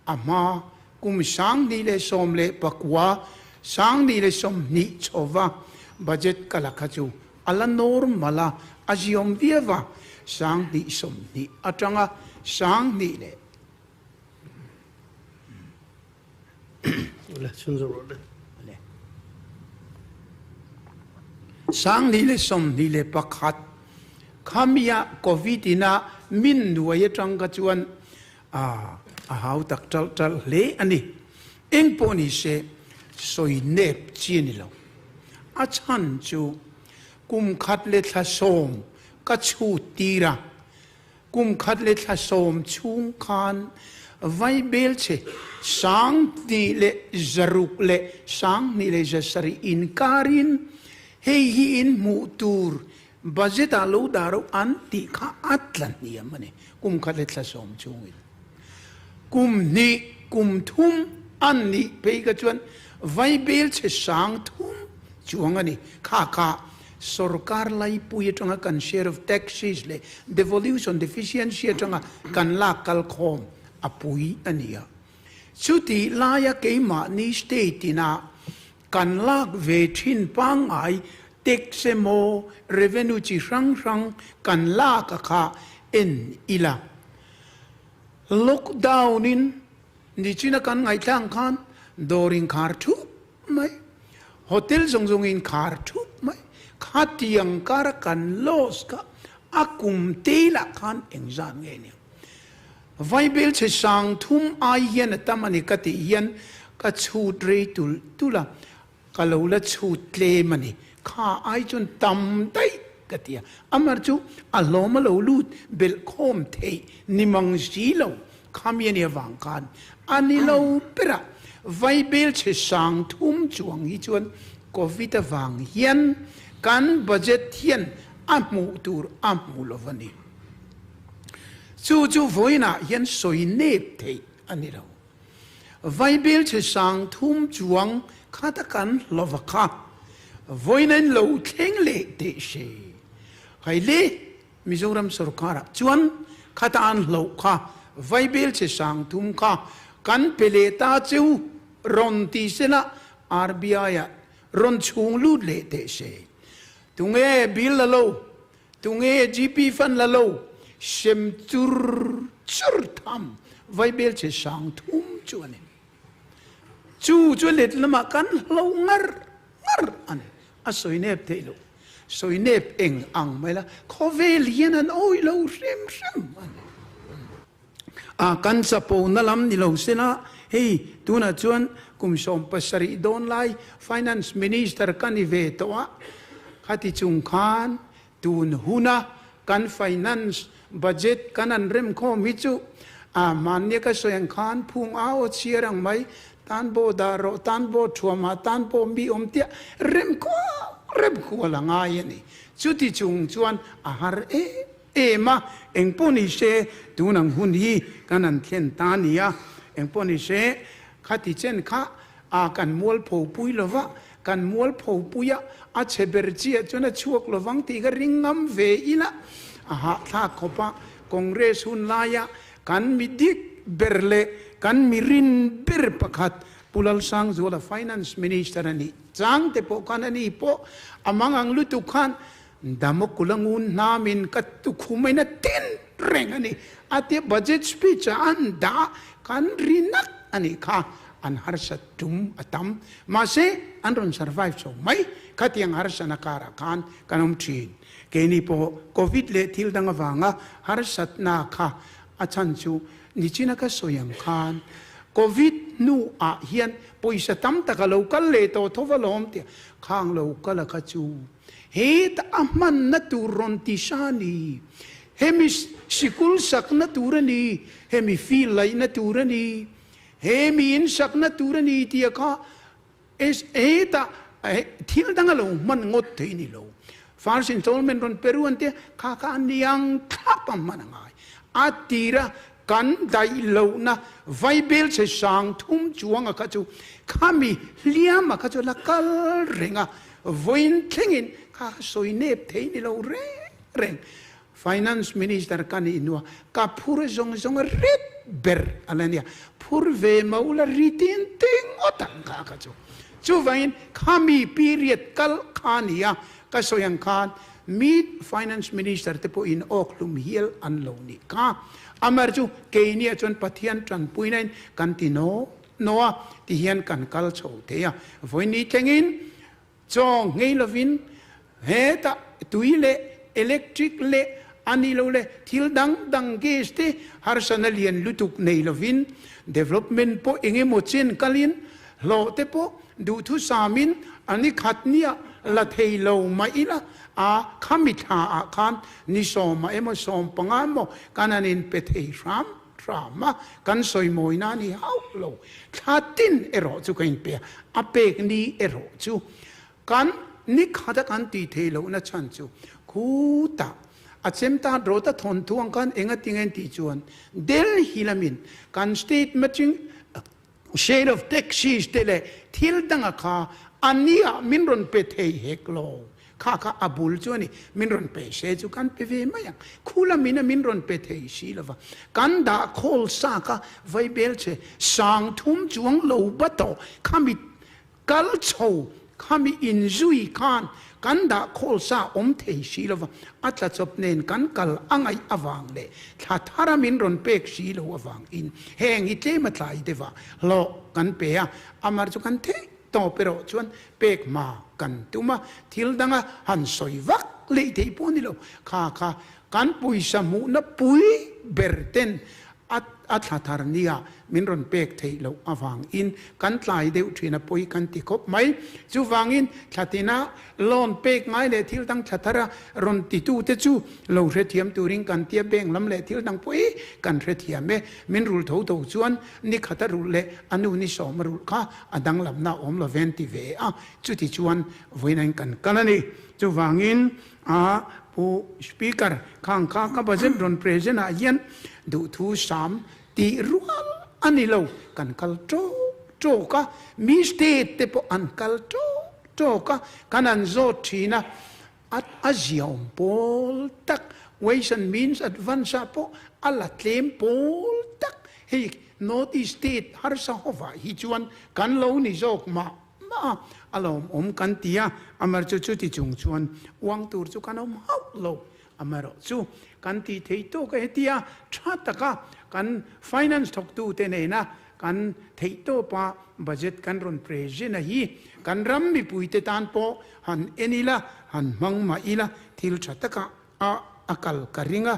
A hma kum 2019, 2020 chhova budget ka la kha chu a la normal a, a ziawm viau a, 2020 atanga 20 leh. 2021 Khamia Covid ina min nuai atang kha chuan a a hau tak ṭalh ṭalh hle a ni. Eng pawh ni se sawi nep chi a ni lo. A chhan chu kum khat leh thla sawm ka chhut tir a, kum khat leh thla sawm chhung khan vaibel che 1600 leh 2100 inkarin hei hi in hmuh tur Budget ah lo dah reuh an tih kha a tla hniam a ni. Kum khat leh thla sawm chungin kum hnih, kum thum an nih phei kha chuan vaibel chhe sang thum chuang a ni. Kha kha sorkar laipui atanga kan share of taxes leh devolution deficiency atanga kan lak kal khawm a pui a ni a. Chutih laia keimahni state ina Kan lak ve thin pangngai tax emaw revenue chi hrang hrang kan lak a kha en ila. Lockdown in nichina kan ngaihtlang khan dawr in khar thup mai, hotel zawng zawng in khar thup mai, khatiang kara kan loss kha a kum te lah khan engzat nge nia. Vaibel chhe sang thum ai hian a tam a ni ka tih hian ka chhut rei tulh tulh a, ka lo la chhut tlem a ni. Kha ai chuan tam daih ka ti a, amar chu a hlawm a lo lut belh khawm theih ni mang si lo khami a nih avang khan a ni lo ber a. Vaibel chhe sang thum chuang hi chuan Covid avang hian kan budget hian a hmuh tur a hmu lo va ni. Chu chu vawiinah hian sawi nep theih a ni lo. Vaibel chhe sang thum chuang kha ta kan hlawva kha vawiin an lo thleng leh teh se. Hai le, Mizoram sorkarah chuan khata an hlauh kha vaibel chhe sang thum kha kan pe leh ta cheu rawn ti sela RBI-ah rawn chhung lut leh teh se. Tunge bill la lo? Tunge GP fan la lo sem chur chur tham vaibel che sang thum chu a ni. Chu chu let lamah kan hlo ngar ngar a ni. A sawi nep theih loh. Sawi nep eng ang mai la khawvel hian an awih lo hrim hrim a ni. A kan chapo na lam ni lo sela hei tunah chuan kum 70 dawn lai Finance Minister ka ni ve tawh a, khati chung khan tun huna kan finance budget kan an remkhawm hi chu a hmannia ka sawi ang khan phung au aw chhiar ang mai, tan pawh dah rawh, tan pawh thuam ah, tan pawh mi awm tia remkhual remkhual a ngai a ni. Chuti chung chuan a har em Em a, engpawh ni se tun ang hun hi kan han thlen ta a ni a, engpawh ni se khati chen kha a kan mualpho pui lo va, kan mualpho pui a, a chhe ber chiah chuan a chhuak lo vang tih ka ring ngam ve ila, a hahthlak khawp a, Congress hun laia kan mi dik ber leh kan mi rin ber pakhat Pu Lalsangzuala Finance Minister a nih chang te pawh khan a ni pawh a mangang lutuk khan Damokula ngun hnamin ka tukhum in a tin reng a ni. A tia budget speech ah an dah kan ri nak a nih kha an harsat tum a tam. Mahse an rawn survive chho mai. Khatiang harsatna karah khan kan awm thin. Keini pawh Covid leh thil dang avanga harsatna kha a chhan chu nichina ka sawi ang khan Covid hnu ah hian pawisa tam tak a lo kal leh tawh tho va lawm tia khang lo kal a kha chu Heta a hmanna tur rawn ti sa ni. Hemi sikul sakna tur a ni, hemi field laihna tur a ni, hemi in sakna tur a ni tia kha heta thil dang a lo hman ngawt thei ni lo. First installment rawn pe ruan te kha kha a niang thlap a hman a ngai. A tira kan daih lohna vaibel chhe sang thum chuanga kha chu khami hliama kha chu la kal reng a, vawiin thlengin kha kha sawi nep thei ni lo reng reng. Finance Minister ka nih hnua ka phur zawng zawng a rit ber a la nia. Phur ve mah ula ritin ti ngawt ang kha ka chu. Chuvangin khami period kal kha nia ka sawi ang khan mi Finance Minister te pawhin awk hlum hial an lo nih kha. Amar chu keiniah chuan Pathian tanpuinain kan ti naw naw a tihian kan kal chho thei a. Vawiin thlengin Chaw nghei lovin hetah tui leh electric leh a ni lo leh thil dang dang gas te harsana lian lutuk nei lovin development pawh eng emaw chen kalin hlawh te pawh duhthusamin a ni khat nia la thei lo mah ila a khami thla ah khan ni sawmah emaw 15 emaw kan han inpe thei hram hram a, kan sawi mawina a ni hauh lo. Thla tin erawh chu ka inpe a, a pek ni erawh chu kan ni khat a kan tih theih lohna chhan chu khutah a chem ta rawt a thawn thu ang khan enga tinge an tih chuan Delhi lamin kan state matching share of taxes te leh thil danga kha a nia min rawn pe thei hek lo. Kha kha a bul chu a ni. Min rawn pe se chu kan pe ve mai ang. Khu lamin a min rawn pe thei si lova. Kan dah khawl sa kha vaibel che 3000 chuang lo ba tawh khami kal chho khami inzui khan kan dah khawl sa awm thei si lova. A tla chawp nen kan kal a ngaih avang leh thla thara min rawn pek si lo avangin heng hi tlem a tlai deuh a hlawh kan pe a, amar chu kan theih tawp erawh chuan pek hma kan tum a, thil danga han sawi vak leh theih pawh a ni lo. Kha kha kan pawisa hmuhna pui ber ten a a thla thar nia min rawn pek theih loh avangin kan tlai deuh thin a pawi kan ti khawp mai. Chuvangin thla tina loan pek ngai leh thil dang thla thara rawn titute chu lo hrethiam turin kan tia bank lam leh thil dang pawh hi kan hrethiam e. Min rul tho tho chuan ni khata rulh leh a nu ni sawma rulh kha a danglamna a awm lo ven ti ve a, chuti chuan vawiin kan kal a ni. Chuvangin a Pu Speaker khang kha ka budget rawn present ah hian duhthu sam tih rual a ni lo, kan kal tawk tawk a, mi state te pawh an kal tawk tawk a, kan han zawt thin a, a a ziaawm pawl tak, Ways and Means Advance ah pawh a la tlem pawl tak, hei North East state harsa hovah hi chuan kan lo ni zawk mah mah a, a lawmawm kan ti a, amar chu chuti chung chuan uang tur chu kan awm hauh lo, amarawh chu kan tih theih tawk a hetia tha taka kan finance thawktute nena kan theih tawpa budget kan rawn present a hi kan ram mipuite tan pawh han en ila, han hmang mah ila thil tha taka a a kal ka ring a.